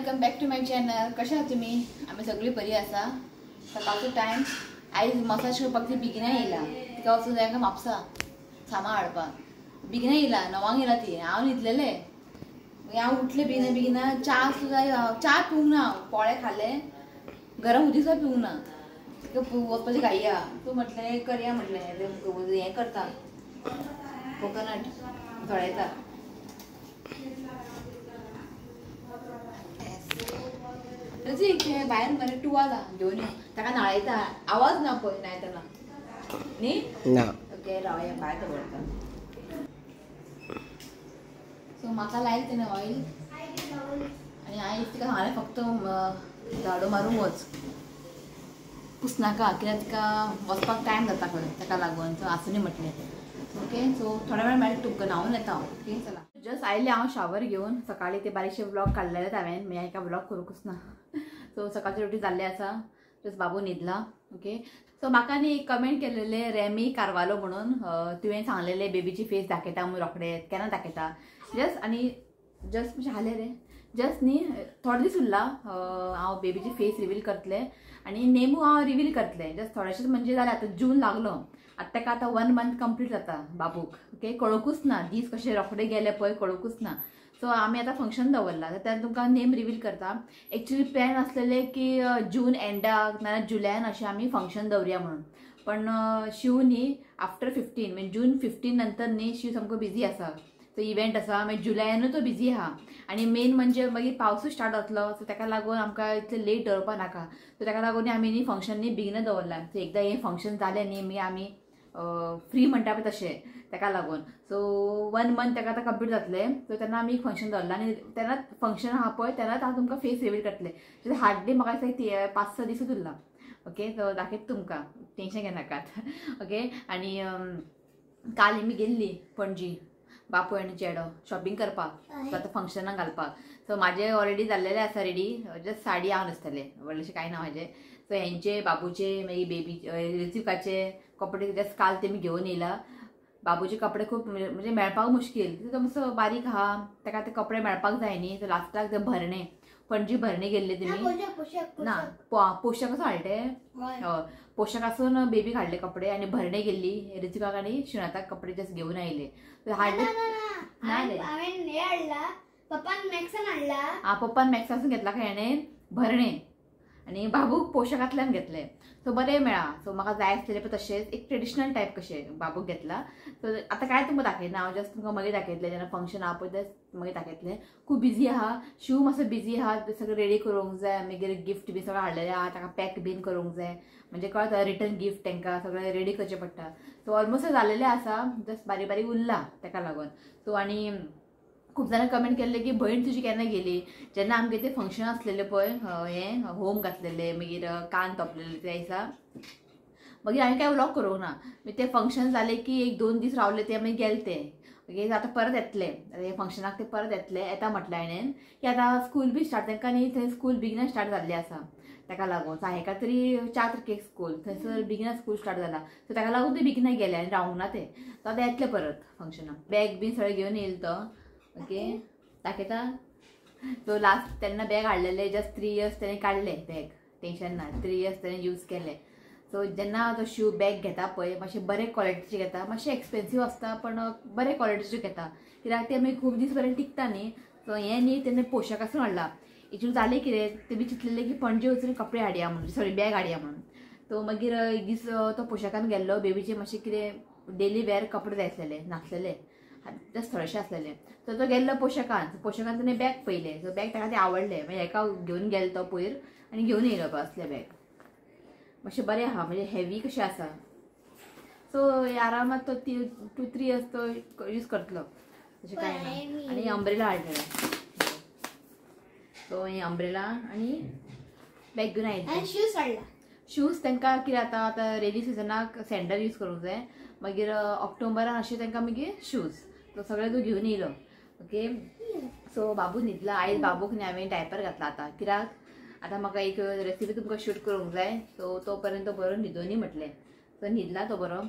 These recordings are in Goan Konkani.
Welcome back to my channel. कशें आसा तुमी? आमी सगळीं बरी आसा. सकाळचो टायम आयज मसाज करपाक ती बेगिना येयला. तिका वचून जाय काय म्हापसा सामान हाडपाक. बेगिना येयला, 9 येयला ती. हांव न्हिदलेलें, मागीर हांव उठलें बेगिना बेगिना. च्या सुद्दां च्या पिवंक ना, हांव पोळे खाले, गरम उदीक सुद्दां पिवंक ना. तिका वचपाची घाई आहा. सो म्हटलें करया, म्हटलें हें करता, कोकोनट झोडयता. भायर मरे टुवाल घेवन यो, ताका न्हाळयता. आवाज ना पळय न्हायतना न्ही ना. ओके रावया, भायर दवरता. सो म्हाका लायलें तेणें ऑयल आनी हांवें तिका सांगलें फक्त झाडू मारूंक वच, पुसनाका, कित्याक तिका वचपाक टायम जाता खंय, ताका लागून. सो आसूं म्हटलें. ओके सो थोड्या वेळ मेळटा तुमकां, न्हांवन येता हांव. ओके चला, जस्ट आयलें हांव शावर घेवन. सकाळीं ते बारीकशे व्लॉग काडलेले हांवें, मागीर एका व्लॉग करूंकच ना. सो सकाळची रोटी जाल्ली आसा, जस्ट बाबू न्हिदला. ओके सो म्हाका न्ही एक कमेंट केलेले रेमी कारवालो म्हणून, तुवें सांगलेले बेबीची फेस दाखयता म्हणून रोखडे, केन्ना दाखयता? जस्ट आनी जस्ट म्हणजे हाले रे, जस्ट न्ही थोडे दीस उरला हांव बेबीची फेस रिवील करतलें आनी नेमू हांव रिवील करतलें. जस्ट थोडेशेच म्हणजे जालें, आतां जून लागलो, आतां ताका आतां 1 मंथ कंप्लीट जाता बाबूक. ओके कळोकूच ना दीस कशे रोखडे गेले पळय, कळोकूच ना. सो आमी आतां फंक्शन दवरलां, तेन्ना तुमकां नेम रिवील करता. एक्चुली प्लॅन आसलेले की जून एंडाक नाजाल्यार जुलयान अशें आमी फंक्शन दवरया म्हणून, पण शिव न्ही आफ्टर 15 म्हणजे जून 15 नंतर न्ही शिव सामको बिजी आसा. सो इव्हेंट आसा, मागीर जुलयानूय तो बिजी आहा आनी मेन म्हणजे मागीर पावसूय स्टार्ट जातलो. सो ताका लागून आमकां इतलें लेट दवरपा नाका. सो ताका लागून आमी न्ही फंक्शन न्ही बेगीनच दवरलां. सो एकदां हें फंक्शन जालें न्ही मागीर आमी फ्री म्हणटा पळय तशें, ताका लागून. सो 1 मंथ ताका आतां कंप्लीट जातलें. सो तेन्ना आमी फंक्शन दवरलां आनी तेन्नाच फंक्शन आहा पळय तेन्नाच हांव तुमकां फेस रिवील करतलें. हार्डली म्हाका दिसता 5-6 दिसूच उरला. ओके सो दाखयता तुमकां, टेंशन घेनाकात. ओके आनी काल आमी गेल्ली पणजी, बापूय आनी चेडो शॉपिंग करपाक, आतां फंक्शनाक घालपाक. सो म्हाजें ऑलरेडी जाल्लेलें आसा रेडी, जस्ट साडी हांव न्हेसतलें, व्हडलेशें कांय ना म्हाजें. सो हेंचे बाबूचे मागीर बेबी ऋतिकाचे कपडे जस्ट काल तेमी घेवन येयला. बाबूचे कपडे खूब म्हणजे मेळपाक मुश्कील, तो मातसो बारीक आहा, ताका ते कपडे मेळपाक जाय न्ही. सो लास्टाक ते भरणे, पणजी भरणे गेल्ले तेमी ना पोशक असो हाडले, हय पोशक आसून बेबीक हाडले कपडे आनी भरणे गेल्ली ऋतिकाक आनी शिवनाथाक कपडे जस्ट घेवन आयले. हाडले ना पप्पान मॅक्सान हाडला, हा पप्पान मॅक्सासून घेतला काय हेणें भरणे आनी बाबूक पोशकांतल्यान घेतले. सो बरें मेळ्ळा. सो म्हाका जाय आसलेले पळय तशेंच एक ट्रेडिशनल टायप कशें बाबूक घेतला. सो आतां कांय तुमकां दाखयना हांव, जस्ट तुमकां मागीर दाखयतलें जेन्ना फंक्शन आहा पळय तें मागीर दाखयतलें. खूब बिजी आहा शिव, मातसो बिजी आहा, सगळें रेडी करूंक जाय, मागीर गिफ्ट बी सगळें हाडलेलें आहा, ताका पॅक बीन करूंक जाय, म्हणजे कळटा रिटर्न गिफ्ट तांकां सगळें रेडी करचें पडटा. सो ऑलमोस्ट जालेलें आसा, जस्ट बारीक बारीक उरला ताका लागून. सो आनी खूब जाणां कमेंट केल्ले की भयण तुजी केन्ना गेली, जेन्ना आमगे तें फंक्शन आसलेलें पळय, हें होम घातलेलें मागीर कान तोपलेले त्या दिसा, मागीर हांवें कांय व्लॉग करूंक ना. मागीर तें फंक्शन जालें की 1-2 दीस रावले ते मागीर गेले ते. मागीर आतां परत येतले, हे फंक्शनाक ते परत येतले, येता म्हटलें हांवें की आतां स्कूल बी स्टार्ट तांकां न्ही, थंय स्कूल बेगिना स्टार्ट जाल्लें आसा ताका लागून. सो हेका तरी 4 तारखेक स्कूल, थंयसर बेगिना स्कूल स्टार्ट जाला, सो ताका लागून ते बेगिना गेले आनी रावूंक ना ते. सो आतां येतले परत फंक्शनाक, बॅग बीन सगळें घेवन येयले तो. ओके दाखयता. सो लास्ट तेन्ना बॅग हाडलेले, जस्ट 3 इयर्स तेणें काडले बॅग, टेंशन ना, 3 इयर्स तेणें यूज केले. सो जेन्ना तो शू बॅग घेता पळय मातशें बरे क्वॉलिटीचे घेता, मातशें एक्सपेन्सीव आसता पण बरे क्वॉलिटीचे घेता, कित्याक ते मागीर खूब दीस पर्यंत टिकता न्ही. सो हें न्ही तेणें पोशक आसून हाडला. एक्चुअली जालें कितें, तेमी चिंतलेलें की पणजे वचून कपडे हाडया म्हणून, सॉरी बॅग हाडया म्हणून. सो मागीर एक दीस तो पोशकान गेल्लो, बेबीचे मातशें कितें डेली वेअर कपडे जाय आसलेले, नासलेले, जस्ट थोडेशे आसलेले. सो तो गेल्लो पोशकान, पोशकान तेणें बॅग पळयलें, सो बॅग ताका तें आवडलें, मागीर हेका घेवन गेलो तो पयर आनी घेवन येयलो असलें बॅग. मातशें बरें आहा, म्हणजे हेवी कशें आसा. सो आरामात तो 2-3 इयर्स तो यूज करतलो, तशें कांय ना. आनी अंब्रेला हाडलेले, सो हें अंब्रेला आनी बॅग घेवन आयले. शूज हाडला, शूज तांकां कितें आतां आतां रेनी सिजनाक सँडल यूज करूंक जाय, मागीर ऑक्टोबरान अशें तांकां मागीर शूज, तो सगळें तूं घेवन येयलो. ओके सो बाबू न्हिदला, आयज बाबूक न्ही हांवें डायपर घातला आतां, कित्याक आतां म्हाका एक रेसिपी तुमकां शूट करूंक जाय. सो तो पर्यंत तो बरो न्हिदोनी म्हटलें, सो न्हिदला तो बरो.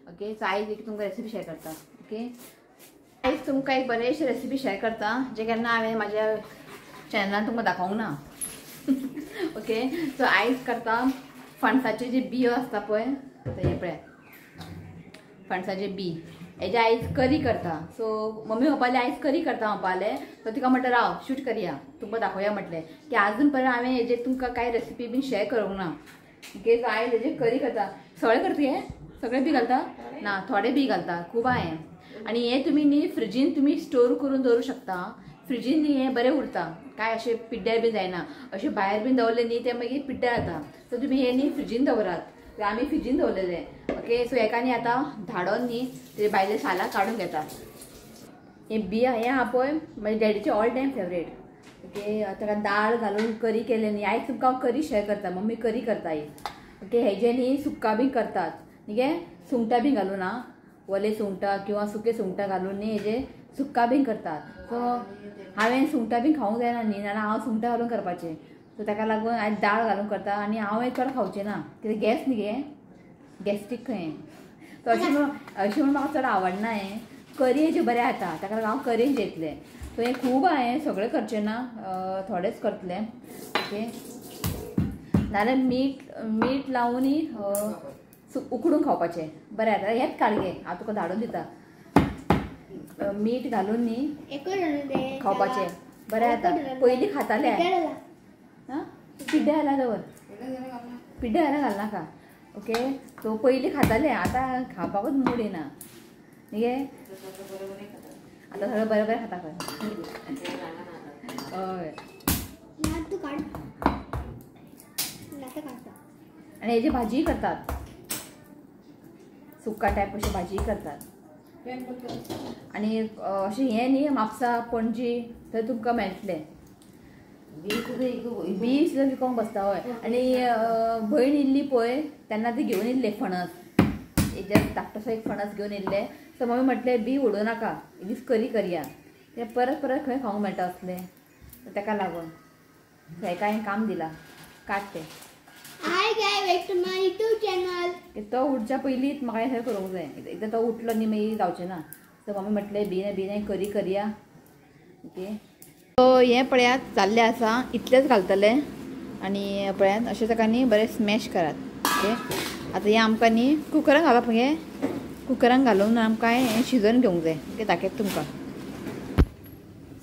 ओके सो आयज एक तुमकां रेसिपी शेअर करता. ओके आयज तुमकां एक बरेंशी रेसिपी शेअर करता, जे केन्ना हांवें म्हाज्या चॅनलान तुमकां दाखोवंक ना. ओके, सो आयज करता फणसाचे जे बियो आसता पळय, हे पळय फणसाचे बी, हेजे आयज करी करता. सो मम्मी म्हणपाले आयज करी करता म्हणपाले, सो तिका म्हटलें राव शूट करया, तुमकां दाखोवया म्हटलें की आजून पर्यंत हांवें हेजे तुमकां कांय रेसिपी बीन शेअर करूंक ना. ओके, सो आयज हेजे करी करता. सगळें करता हे? सगळें बी घालता ना, थोडे बी घालता, खूब हांवें. आनी हे तुमी न्ही फ्रिजीन तुमी स्टोर करून दवरूं शकता. फ्रिजीन न्ही हें बरें उरता, कांय अशें पिड्ड्यार बी जायना. अशें भायर बीन दवरलें न्ही तें मागीर पिड्ड्यार जाता. सो तुमी हें न्ही फ्रिजीन दवरात, आमी फ्रिजीन दवरलेलें. ओके, सो हेका न्ही आतां धाडोन न्ही ते भायले सालां काडून घेता. हें बिया हें आहा पळय म्हजे डॅडीचें ऑल टायम फेवरेट. ओके, ताका दाळ घालून करी केलें न्ही. आयज तुमकां हांव करी शेअर करता, मम्मी करी करता आयज. ओके, हेजे न्ही सुक्का बी करतात न्ही गे, सुंगटां बी घालून आं, वले सुंगटां किंवा सुके सुंगटां घालून न्ही हेजे सुक्का बी करतात. सो हांवें सुंगटां बी खावंक जायना न्ही, नाजाल्यार हांव सुंगटां घालून करपाचें. सो ताका लागून आयज दाळ घालून करता. आनी हांव हें चड खावचें ना, कित्याक गॅस न्ही गे, गॅस्ट्रीक खंय. सो अशें म्हणून म्हाका चड आवडना हें. करी हेजें बरें जाता, ताका लागून हांव करीन जेतलें. सो हें खूब हांवें सगळें करचें ना, थोडेंच करतलें. ओके, नाजाल्यार मीठ लावूनय उकडून खावपाचें बरें जाता. हेंच काड गे, हांव तुका धाडून दिता. मीठ घालून न्ही खावपाचें बरें जाता. पयलीं खातालें आं, पिड्ड्यार घाला दवर, पिड्ड्यार घाला घालनाका. ओके, सो पयलीं खातालें, आतां खावपाकूच मूड येना न्ही गे. आतां सगळें बरें बरें खाता खंय. हय, आनी हेजी भाजी करतात, सुक्का टायप अशी भाजी करतात. आनी अशें हें न्ही म्हापसा पणजी थंय तुमकां मेळटलें. बी सुद्दां विकोंक बसता. हय, आनी भयण इल्ली पळय तेन्ना ती घेवन येयल्ले फणस, एक धाकटोसो एक फणस घेवन येयल्ले. सो मम्मी म्हटलें बी उडोवं नाका, एक दीस करी करया, तें परत परत खंय खावंक मेळटा असलें, ताका लागून हेका हांवें काम दिलां, काड तें. Hi guys, back to my YouTube channel. तो उठच्या पयलींच म्हाका हें करूंक जाय, एकदां तो उठलो न्ही मागीर जावचें ना. सो मम्मी म्हटलें बेगीन बेगीन करी करया. ओके, सो हें पळयात जाल्लें आसा, इतलेंच घालतलें. आनी पळयात अशें ताका न्ही बरें स्मॅश करात. ओके, आतां हें आमकां न्ही कुकरान घालप मगे, कुकरान घालून आमकां हें शिजोवन घेवंक जाय. ओके, दाखयता तुमकां.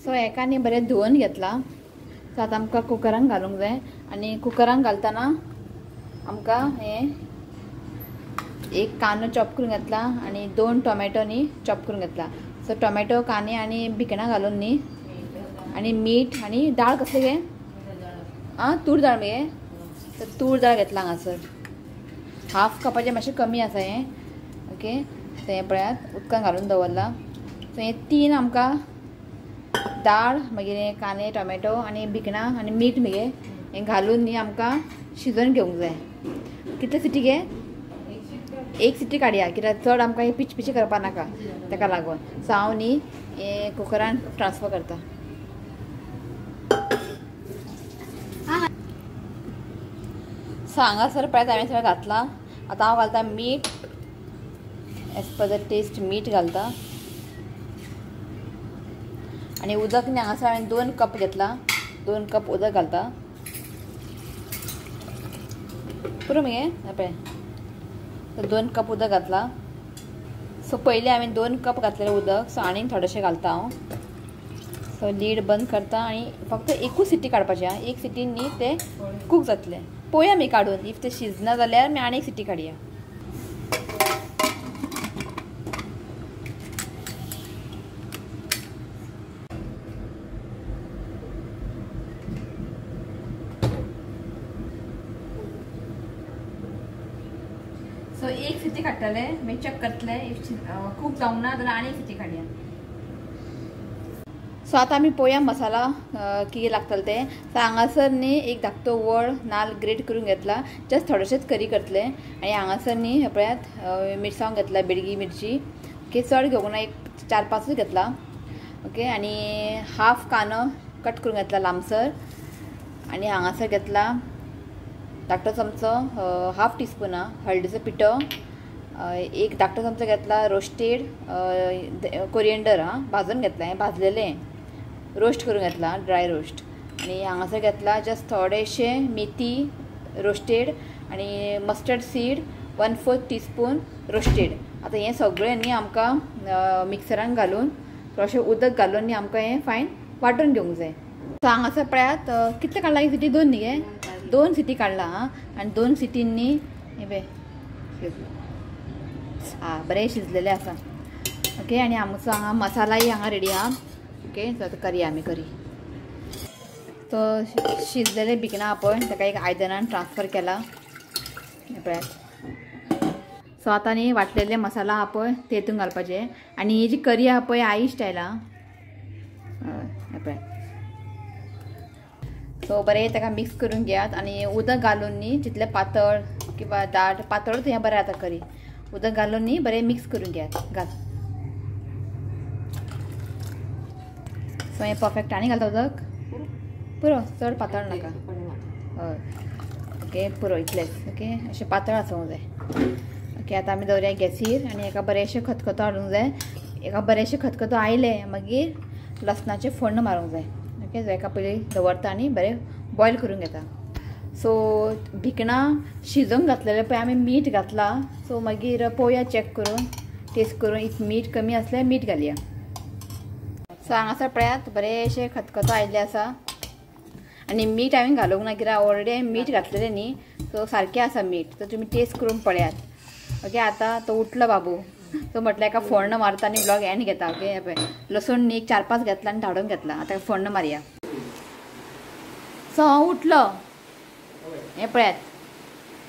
सो हेका न्ही बरें धुवन घेतलां. सो आतां आमकां कुकरान घालूंक जाय. आनी कुकरान घालतना आमकां हें एक कांदो चॉप करून घेतला आनी 2 टोमॅटो न्ही चॉप करून घेतला. सो टोमॅटो, कांदे आनी भिकणां घालून न्ही, आनी मीठ आनी दाळ कसले गे, आं तूर दाळ मगे, तर तूर दाळ घेतला हांगासर. हाफ कपाचें मातशें कमी आसा हें. ओके, सो हें पळयात उदकान घालून दवरलां. सो हें 3 आमकां दाळ, मागीर हें कांदे, टोमॅटो आनी भिकणां आनी मीठ मगे हें घालून न्ही आमकां शिजोवन घेवंक जाय. कितले सिटी गे? एक सिटी काडया, कित्याक चड आमकां हें पिचपिचें करपा नाका, ताका लागून. सो हांव न्ही हें कुकरान ट्रान्सफर करता. सो हांगासर पळयात हांवें सगळें घातलां. आतां हांव घालता मीठ, एज पर the test मीठ घालता. आनी उदक न्ही हांगासर हांवें 2 कप घेतलां, 2 कप उदक घालता. पुरो मगे पळय 2 कप उदक घातलां. सो पयलीं हांवें 2 कप घातलेलें उदक, सो आनीक थोडेशें घालता हांव. सो लीड बंद करता आनी फक्त एकूच सिटी काडपाची आं, एक सिटीन न्ही तें कूक जातलें. पळोवया आमी काडून, if तें शिजना जाल्यार आमी आनी एक सिटी काडया. सो एक सिटी काडटले, मागीर चॅक करतले, if cook जावंक ना जाल्यार आनी एक सिटी काडया. सो आतां आमी पळोवया मसाला कितें लागतले तें. सो हांगासर न्ही एक धाकटो वळ नाल्ल ग्रेट करून घेतला, जस्ट थोडेशेंच करी करतले. आनी हांगासर न्ही हें पळयात मिरसांग घेतला, बेडगी मिरची. ओके, चड घेवंक ना, एक 4-5 घेतला. ओके, आनी हाफ कांदो कट करून घेतला लांबसर. आनी हांगासर घेतला धाकटो चमचो हाफ टीस्पून हळदीचो पिठो, एक धाकटो चमचो घेतला रोस्टेड कोरिएंडर, हां भाजून घेतला, हें भाजलेलें रोस्ट करून घेतला, ड्राय रोस्ट. आनी हांगासर घेतला जस्ट थोडेशे मेथी रोस्टेड आनी मस्टर्ड सीड 1/4 टीस्पून रोस्टेड. आतां हें सगळें न्ही आमकां मिक्सरान घालून थोडेशें उदक घालून न्ही आमकां हें फायन वांटून घेवंक जाय. सो हांगासर पळयात कितले काडला सिटी 2 न्ही गे 2 सिटी काडला आं. आनी 2 सिटींनी हें पळय आं बरें शिजलेलें आसा. ओके आनी आमचो हांगा मसालाय हांगा रेडी आहा. ओके सो आतां करया आमी करी. तो शिजलेले भिकणां पळय ताका एक आयदनान ट्रान्सफर केला पळयात. सो आतां न्ही वांटलेले मसाला आहा पळय ते हितून घालपाचे. आनी ही जी करी आहा पळय आई स्टायला हय पळयात. सो बरें ताका मिक्स करून घेयात आनी उदक घालून न्ही जितलें पातळ किंवा दाट पातळूच हें बरें जाता करी. उदक घालून न्ही बरें मिक्स करून घेयात घाल. सो हें परफेक्ट. आनी घालता उदक पुरो चड पातळ नाका. हय ओके पुरो इतलेंच. ओके अशें पातळ आसूंक जाय. ओके आतां आमी दवरया गॅसीर आनी एका बरेंशें खतखतो हाडूंक जाय. एका बरेंशें खतखतो आयलें मागीर लसणाचें फोण्ण मारूंक जाय. ओके सो एका पयलीं दवरता आनी बरें बॉयल करून घेता. सो भिकणां शिजोवंक घातलेलें पळय आमी मीठ घातलां. सो मागीर पळोवया चॅक करून टेस्ट करून if मीठ कमी आसल्यार मीठ घालया. सो हांगासर पळयात बरेंशें खतखतो आयिल्लें आसा आनी मीठ हांवें घालूंक ना कित्याक ऑलरेडी हांवें मीठ घातलेलें न्ही. सो सारकें आसा मीठ. सो तुमी टेस्ट करून पळयात. ओके आतां तो उठलो बाबू. सो म्हटल्यार एका फोण्ण मारता आनी ब्लॉग एंड घेता. ओके पळय लसूण न्ही 4-5 घेतला आनी धाडून घेतला. आतां फोण्ण मारया. सो हांव उठलो हें पळयात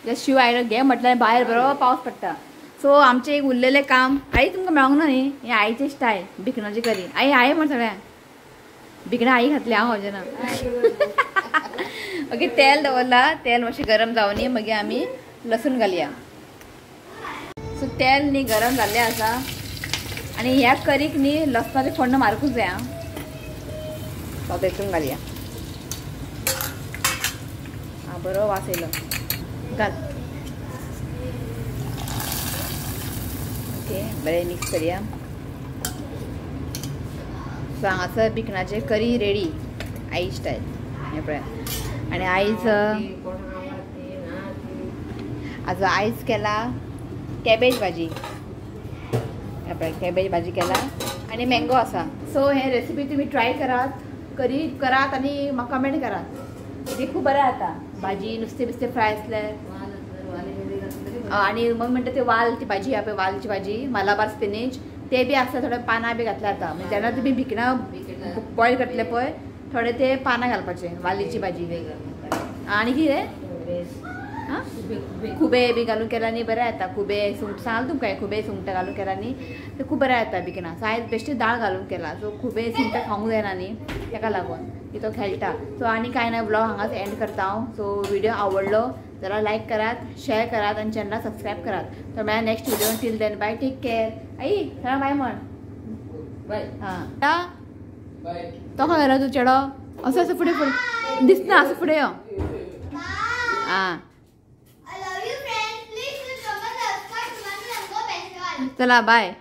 जस्ट शिव आयलो घे म्हटल्यार भायर बरो पावस पडटा. सो आमचें एक उरलेलें काम आई तुमकां मेळोंक ना न्ही हें आईचें स्टायल भिकणाची करी. आई आई म्हण सगळ्यांक भिकणां आई घातली हांव खावचें ना. ओके तेल दवरला. तेल मातशें गरम जावनी मागीर आमी लसूण घालया. सो तेल न्ही गरम जाल्लें आसा आनी ह्या करीक न्ही लसणाचें फोण्ण मारूंकूच जाय आं. सो तेतून घालया. आं बरो वास येयलो घाल. ओके बरें मिक्स करया. सो हांगासर भिकणाचें करी रेडी आई स्टायल हें पळयात. आनी आयज आज आयज केला कॅबेज भाजी. हें पळय कॅबेज भाजी केला आनी मँगो आसा. सो हे रेसिपी तुमी ट्राय करात करी करात आनी म्हाका कमेंट करात. ती खूब बरें जाता भाजी नुस्तें बिस्तें फ्राय आसल्यार. आनी मग म्हणटा ते वाल ती भाजी आहा पळय वालची भाजी मालाबार स्पिनेच ते बी आसता. थोडे पानां बी घातल्या जाता म्हणजे जेन्ना तुमी भिकणां बॉयल करतले पळय थोडे ते पानां घालपाचे वालीची भाजी. आनी कितें खुबे बी घालून केला न्ही बरें जाता. खुबे सुंगटां सांगलां तुमकां खुबे सुंगटां घालून केला न्ही ते खूब बरें जाता भिकणां. सो हांवें बेश्टें दाळ घालून केला. सो खुबे सुंगटां खावंक जायना न्ही ताका लागून की तो खेळटा. सो आनी कांय ना व्लॉग हांगाच एंड करता हांव. सो व्हिडिओ आवडलो जाल्यार लायक करात शेअर करात आनी चॅनलाक सबस्क्रायब करात. तर मेळ्या next video. Till then bye take care. आई सगळ्यांक बाय म्हण. बाय. हां तो खंय गेलो तूं चेडो असो असो फुडें फुडें दिसना असो फुडें यो. आं चला बाय.